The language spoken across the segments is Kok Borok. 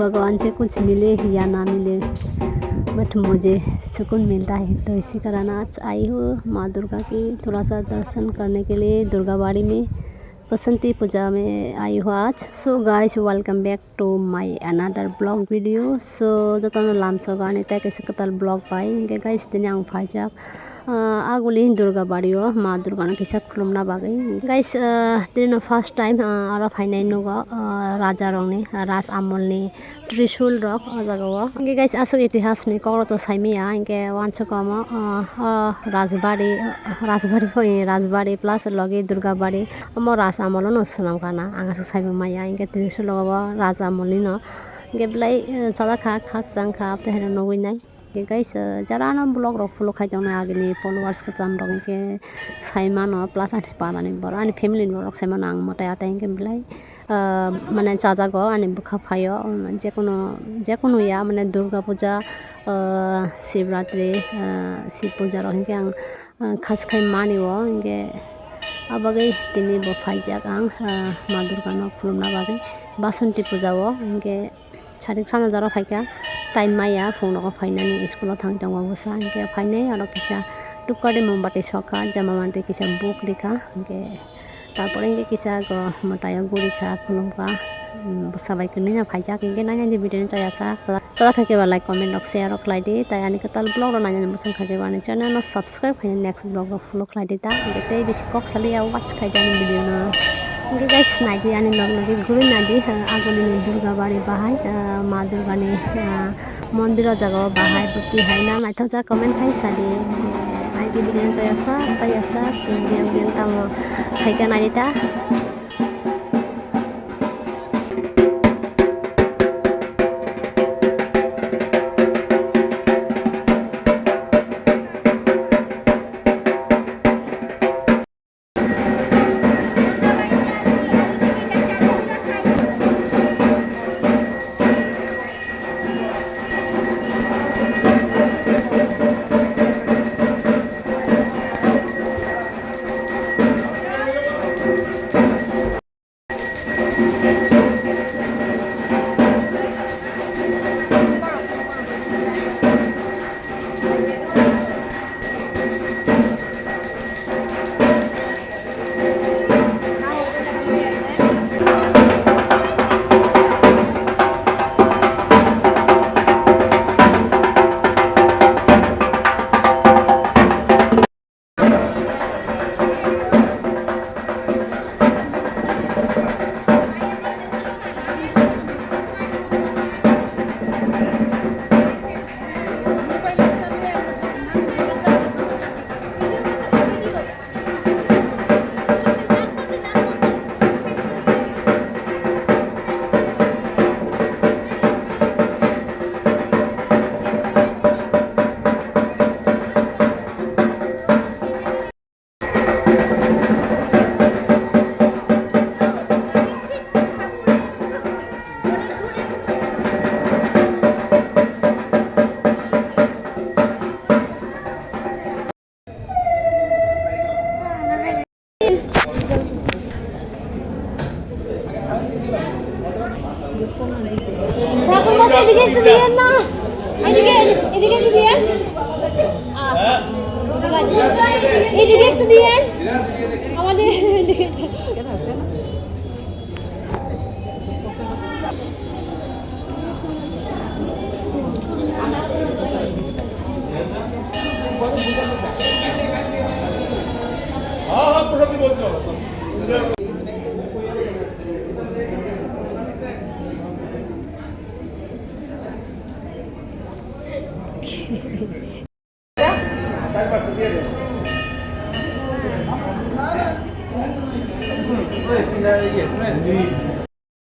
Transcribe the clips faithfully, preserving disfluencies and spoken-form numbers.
भगवान से कुछ मिले या ना मिले, but मुझे सुकून मिलता है, तो इसी कारण आज आई हूँ माँ दुर्गा की थोड़ा सा दर्शन करने के लिए दुर्गा बाड़ी में। बसंती पूजा में आई हूँ आज। So guys, welcome back to my another vlog video. So jotono lamsok ani tei kaisa kwtal vlog bai. Hingke guys, tini ang phaijak, ah, aguli Durga bario, Ma Durga no kisa khulumna bagwi. Guys, ah, tini no first time, ah, aro phainai nugo, ah, raja rokni, ah, Raj Amolni Trishul rok o jaga o. Hingke guys, aswk itihas ni kok rok to saimaya, hingke wansuk omo, ah, ah, Rajbari, ah, Rajbari hoi, Rajbari plus logi Durga bari. Omo Raj Amol no swnam kana, ang aswk saibo maya, hingke Trishul rok bo Raj Amol ni no. Hingke belai, eh, chajak kha, khakchang kha, tei hai rok nugui nai. Hingke guys, eh, jara no vlog rok follow khai tongnai agini followers kwcham rok hingke sai mano, plus ani para ni borok, ani family ni borok sai mano, ang mwtai atai hingke belai, eh, mane chajago ani bwkha phaio, um, jekunu, jekunu ya mane Durga puja, eh, Shivratri, eh, Shiv puja rok hingke ang ah, khas khai mani o, hingke abagwi tini bo phaijak ang, ah, Ma Durga no khulumna bagwi Basanti puja o, hingke sadik sana jora phaikha, time maya phung nogo phainani, school o thang tongo bwsa, hingke phainai aro kisa dhupkati mombati sokha, jama mantri kisa buk rikha, hingke tarpore hingke kisa go mwtai o gurikha, khulumkha, um, bwsa bai kwnwi no phaijak, hingke nai nai di video no chaya sak. Chajak kha khe ba like, comment rok, share rok khlai di. Tai ani kwtal vlog rok nainani muchung kha khe ba ani channel no subscribe khaina next vlog rok follow khlai di ta. Hingke tei bisi kok saliya watch khai di ani video no. Hingke guys, nai di ani log logi guri nai di, ah, aguli ni Durga bari bahai, ah, Ma Durga ni, ah, mondir o jaga o bahai bwtwi hai na naithok jak comment khai sa di. Nai di video no chaya sak, chaya sak, chwng biyang biyang tamo khai khe nai di ta. ঠাকুর মশাই, এদিকে একটু দিয়েন না, এদিকে, এদিকে একটু দিয়েন। আহ, ঠিক আছে। এদিকে একটু দিয়েন, আমাদের এদিকে একটু।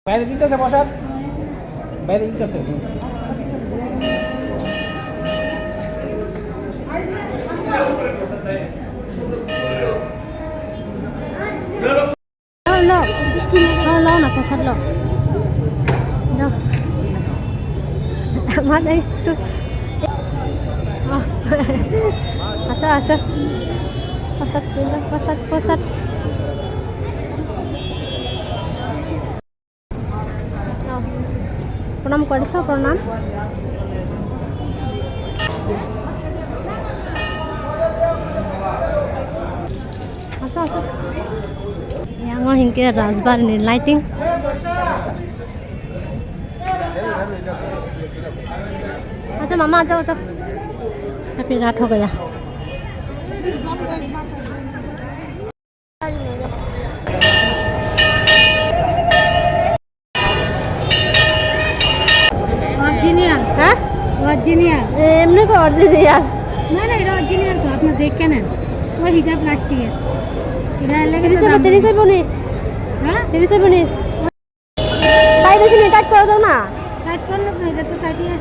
বাইরে দিতেছে প্রসাদ, বাইরে দিতেছে। Lo, lo, lo, lo, na, pasad lo. Lo. Amat, eh, tu. Oh. Acha, acha. Pasad, pasad, pasad. Oh. Pranam kori so, pranam. Aso, aso. Yang o hingke Rajbar ni lighting. Acha mama, acha, acha. Happy Rath ho gaya. Original। হ্যাঁ? Original। এমনি তো original। না, না, এটা original তো, আপনি দেখে নেন। ওই হিটা plastic এর। এটা লেগে তো তিরিশ দাম তিরিশ বেশি। হইব নি? হ্যাঁ? তিরিশ হইব নি? তাই বেশি নি, টাইট করে দাও না। টাইট করলে তো, এটা তো টাইটই আছে।